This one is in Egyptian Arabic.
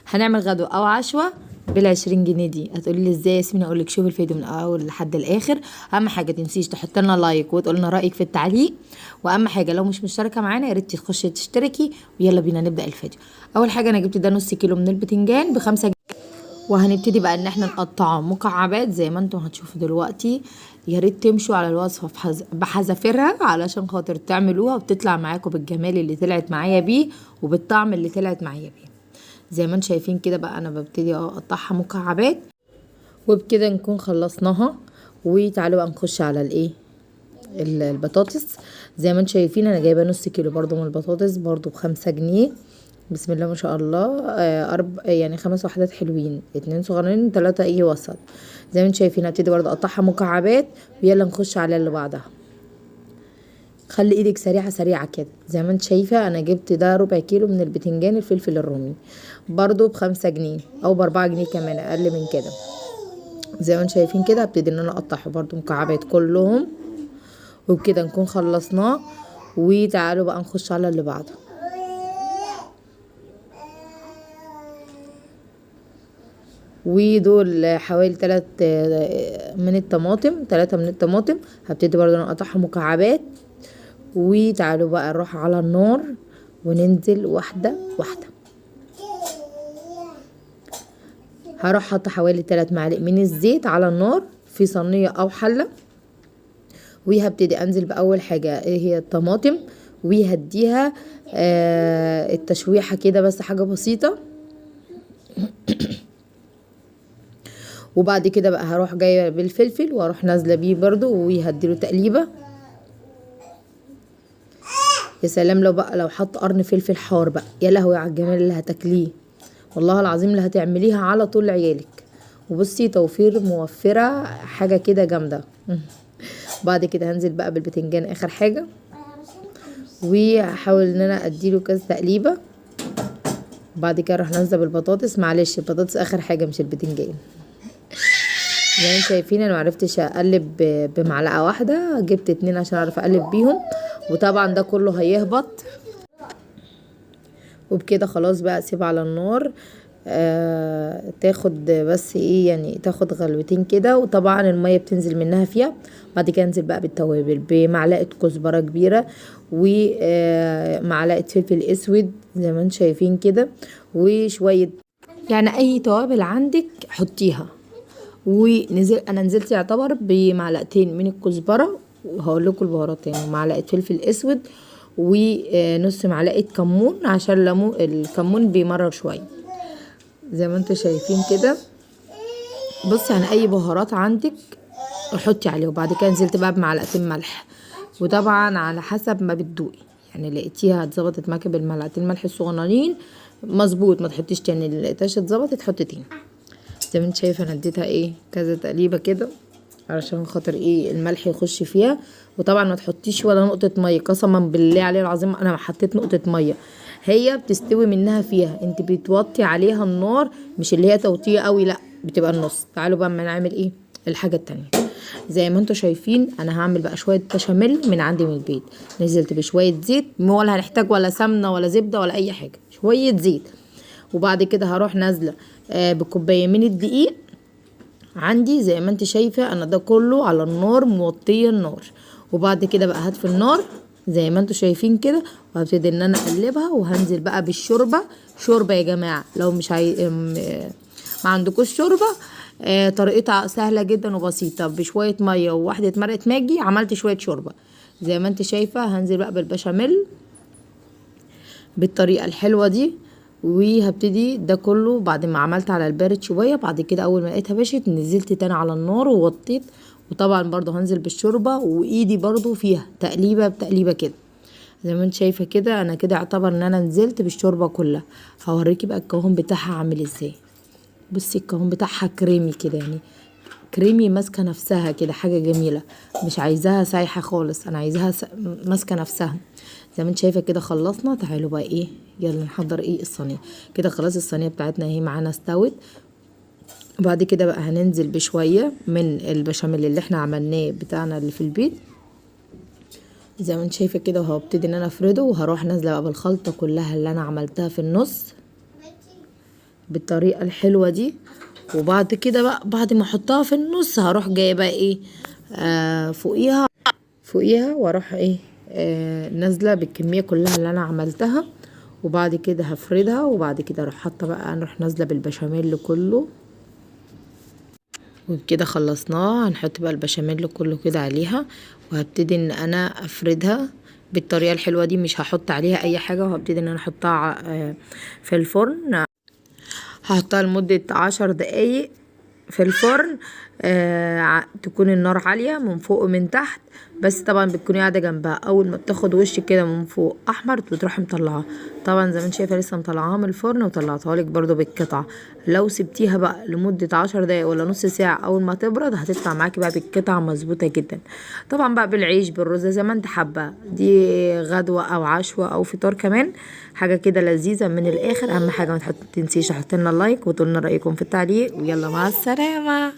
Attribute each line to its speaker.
Speaker 1: هنعمل غدوة او عشوة بال20 جنيه دي. هتقولي لي ازاي يا ياسمين؟ اقول لك شوفي الفيديو من اول لحد الاخر. اهم حاجة تنسيش تحط لنا like وتقول لنا رايك في التعليق، واهم حاجة لو مش مشتركة معانا يا ريت تخشي تشتركي. ويلا بينا نبدا الفيديو. اول حاجة انا جبت ده نص كيلو من البتنجان ب5 جنيه، وهنبتدي بقى ان احنا نقطعه مكعبات زي ما انتم هتشوفوا دلوقتي. يا ريت تمشوا على الوصفة بحذافيرها علشان خاطر تعملوها وبتطلع معاكم بالجمال اللي طلعت معايا بيه وبالطعم اللي طلعت معايا بيه. زي ما انتم شايفين كده بقى انا ببتدي اقطعها مكعبات، وبكده نكون خلصناها. وتعالوا بقى نخش على الايه البطاطس. زي ما انتم شايفين انا جايبه نص كيلو برضو من البطاطس، برضو ب5 جنيه. بسم الله ما شاء الله. يعني 5 وحدات حلوين، 2 صغيرين 3 ايه وسط. زي ما انتم شايفين هبتدي برضو اقطعها مكعبات. ويلا نخش على اللي بعدها. خلي ايدك سريعة سريعة كده. زي ما انت شايفه انا جبت ده ربع كيلو من البتنجان الفلفل الرومي، برضو ب5 جنيه او ب4 جنيه كمان اقل من كده. زي ما انتم شايفين كده هبتدي ان انا اقطعه برضو مكعبات كلهم، وبكده نكون خلصناه. وتعالوا بقى نخش على اللي بعده. ودول حوالي 3 من الطماطم، 3 من الطماطم هبتدي برضو انا اقطعها مكعبات. وتعالوا بقى نروح على النار وننزل واحدة واحدة. هروح حاطه حوالي 3 معالق من الزيت على النار في صينية او حلة، وهبتدي انزل باول حاجة ايه هي الطماطم، وهديها التشويحة كده بس حاجة بسيطة. وبعد كده بقى هروح جاية بالفلفل واروح نازلة بيه برضو وهديله تقليبة. يا سلام لو بقى لو حط قرن فلفل حار بقى، يا لهوي على الجمال اللي هتاكليه والله العظيم، اللي هتعمليها على طول لعيالك. وبصي توفير موفرة حاجة كده جامدة. بعد كده هنزل بقى بالبتنجان اخر حاجة، وهحاول ان انا اديله كذا تقليبة. بعد كده اروح نازلة بالبطاطس، معلش البطاطس اخر حاجة مش البتنجان. زي ما انتم شايفين انا معرفتش اقلب بمعلقة واحدة، جبت 2 عشان اعرف اقلب بيهم، وطبعا ده كله هيهبط. وبكده خلاص بقى اسيبها على النار، تاخد بس ايه يعني تاخد غلوتين كده، وطبعا المية بتنزل منها فيها. بعد كده انزل بقى بالتوابل بمعلقة كزبرة كبيرة ومعلقة فلفل اسود زي ما انتم شايفين كده، وشوية يعني اي توابل عندك حطيها. ونزل انا نزلت يعتبر بمعلقتين من الكزبرة، وهقول لكم البهارات تاني، ومعلقة فلفل اسود ونص معلقة كمون عشان الكمون بيمرر شوية. زي ما انتم شايفين كده بصي يعني اي بهارات عندك حطي عليه. وبعد كده نزلت بقى بمعلقتين ملح، وطبعا على حسب ما بتدوقي، يعني لقيتيها اتظبطت معاكي بالمعلقتين ملح الصغننين مظبوط ما تحطيش تاني، اللي لقيتهاش اتظبطت تحطي تاني. زي ما انت شايفه انا اديتها ايه كذا تقليبه كده علشان خاطر ايه الملح يخش فيها. وطبعا ما تحطيش ولا نقطة مية، قسما بالله عليه العظيم انا ما حطيت نقطة مية، هي بتستوي منها فيها، انت بتوطي عليها النار، مش اللي هي توطيه قوي، لا بتبقى النص. تعالوا بقى اما نعمل ايه الحاجة التانية. زي ما انتوا شايفين انا هعمل بقى شوية بشاميل من عندي من البيت. نزلت بشوية زيت، ولا هنحتاج ولا سمنه ولا زبدة ولا اي حاجة، شوية زيت. وبعد كده هروح نازله بكوبايه من الدقيق عندي. زي ما انت شايفه انا ده كله على النار، موطيه النار. وبعد كده بقى هطفي النار زي ما انتوا شايفين كده، وهبتدي ان انا اقلبها. وهنزل بقى بالشوربه. شوربة يا جماعة لو مش ما عندكوش شوربة، طريقتها سهلة جدا وبسيطة، بشوية مية وواحدة مرقه ماجي عملت شوية شوربة. زي ما انت شايفه هنزل بقى بالبشاميل بالطريقة الحلوة دي. وهبتدي ده كله بعد ما عملت على البارد شوية. بعد كده اول ما لقيتها بشت نزلت تاني على النار ووطيت، وطبعا برضو هنزل بالشوربه وايدي برضو فيها تقليبه بتقليبه كده. زي ما انت شايفه كده انا كده اعتبر ان انا نزلت بالشوربه كلها. هوريكي بقى القوام بتاعها عامل ازاي. بصي القوام بتاعها كريمي كده، يعني كريمي ماسكه نفسها كده، حاجة جميلة، مش عايزاها سايحه خالص، انا عايزاها ماسكه نفسها. زي ما انت شايفه كده خلصنا. تعالوا بقى ايه يلا نحضر ايه الصينية كده. خلاص الصينية بتاعتنا اهي معانا استوت. بعد كده بقى هننزل بشوية من البشاميل اللي احنا عملناه بتاعنا اللي في البيت زي ما انت شايفه كده، وهبتدي ان انا افرده. وهروح نازله بقى بالخلطه كلها اللي انا عملتها في النص. بالطريقة الحلوة دي. وبعد كده بقى بعد ما احطها في النص هروح جايبه ايه فوقيها فوقيها، واروح ايه نازله بالكمية كلها اللي انا عملتها. وبعد كده هفردها، وبعد كده اروح حاطه بقى، نروح نازله بالبشاميل كله. وبكده خلصناه. هنحط بقى البشاميل كله كده عليها، وهبتدي ان انا افردها بالطريقة الحلوة دي، مش هحط عليها اي حاجة. وهبتدي ان انا احطها في الفرن، هحطها لمدة 10 دقايق في الفرن. تكون النار عالية من فوق ومن تحت، بس طبعا بتكوني قاعدة جنبها. اول ما بتاخد وش كده من فوق احمر بتروحي مطلعاها. طبعا زي ما انت شايفه لسه مطلعاها من الفرن، وطلعتها لك برضو بالقطعه. لو سبتيها بقى لمدة 10 دقايق ولا نص ساعة، اول ما تبرد هتطلع معاكي بقى بالقطعه مظبوطة جدا. طبعا بقى بالعيش بالرز زي ما انت حابة، دي غدوه او عشوه او فطار كمان، حاجة كده لذيذة من الاخر. اهم حاجة ما تنسيش تحط لنا like وتقولنا رايكم في التعليق، ويلا مع السلامة.